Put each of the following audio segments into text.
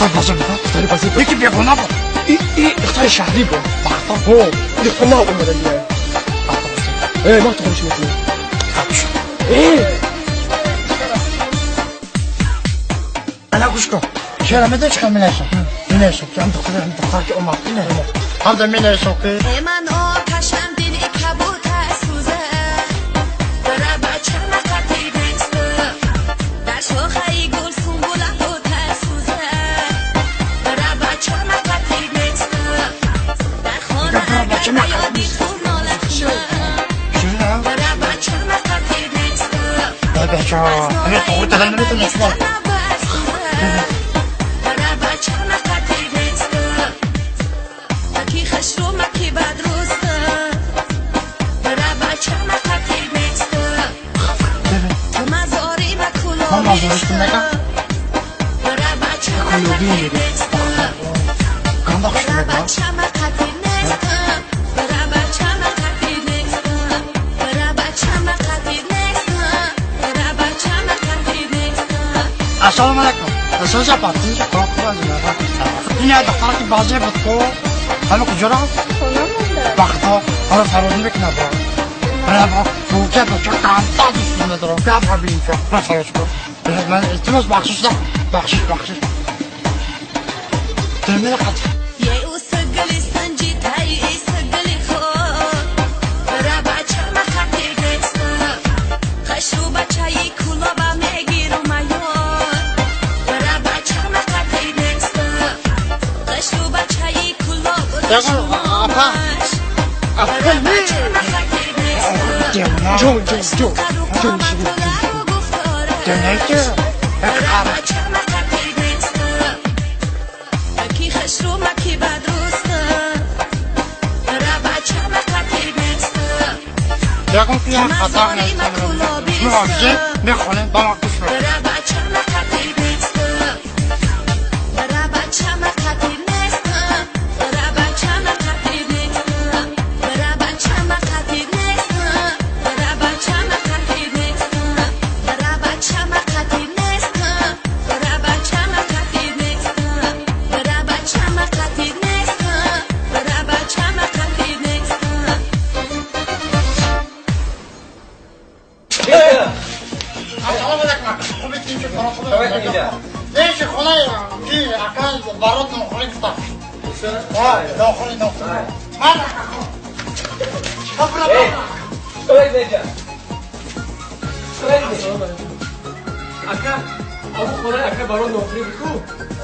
Духтар бозор буд? Духтари бозор буд. Яки бегона буд. И духтари шаҳрӣ буд. Бахта. Ҳо, духтар нав омада дия. Бахта. Э, ман хӯриш мекунам. Э! Ана гӯш кун. Чера медонӣ чӣ кор менависам? Менависам ки ҳам духтар, ҳам духтар ки омад, ҳам да менависам ки من آتشم دل کبوتر سوزه برا بچم قطعی نیست در شاخه گل سنبوله بوتر سوزه برا بچم قطعی نیست در خانه اگر بیادی تو ناله کنم برا بچم قطعی نیست بچه‌ها همه تو دادن نمیتونستم. برا بچم قطعی نیست کی خشرو مکی بد روست برا بچم قطعی نیست تو مزاری و من مزارش نگم. برا بچم کلوبی قطعی میری. نیست گنده خوش برا میگم. بچم قطعی نیست برا بچم قطعی نیست برا بچم قطعی نیست برا بچم قطعی نیست السلام علیکم. سوزا پاتین خدا خوب از این دختر که بازی بود کو همه کجا رفت؟ بختا حالا فرار میکنه با برای با روکه بچه کامتا دوست ندارم گپ ها بینیم که من فرار کن من التماس بخشش نه بخشش بخشش دلمه قد یه اوسگلی سنجی تای ایسگلی خود برا بچم قطعی نیست خشرو بچه کلابا میگیرم ایار برا بچم قطعی نیست خشرو بچه کلاب دقیقا، آپا. برا بچم قطعی نیست دیوانه ҷон ҷон ҷон ҷон دنیای که برا بچم قطعی نیست کی خشرو مکی بد روست برا بچم قطعی نیست یکم که خطر نیست میخوام میخونه با ما گوش بده. برا بچم قطعی نیست برا بچم قطعی نیست برا بچم قطعی نیست برا بچم قطعی نیست برا بچم قطعی نیست برا بچم قطعی نیست برا بچم قطعی نیست برا بچم قطعی نیست برا بچم قطعی نیست السلام علیکم. خوبی تیم که کارا خوبه. نیشه خونه کی اکل برات نخوری کتا. نخوری نخوری. من خب Ака, аму хонаи ака барон нохурӣ буд ку?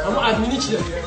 Аму админӣ чӣ дадия?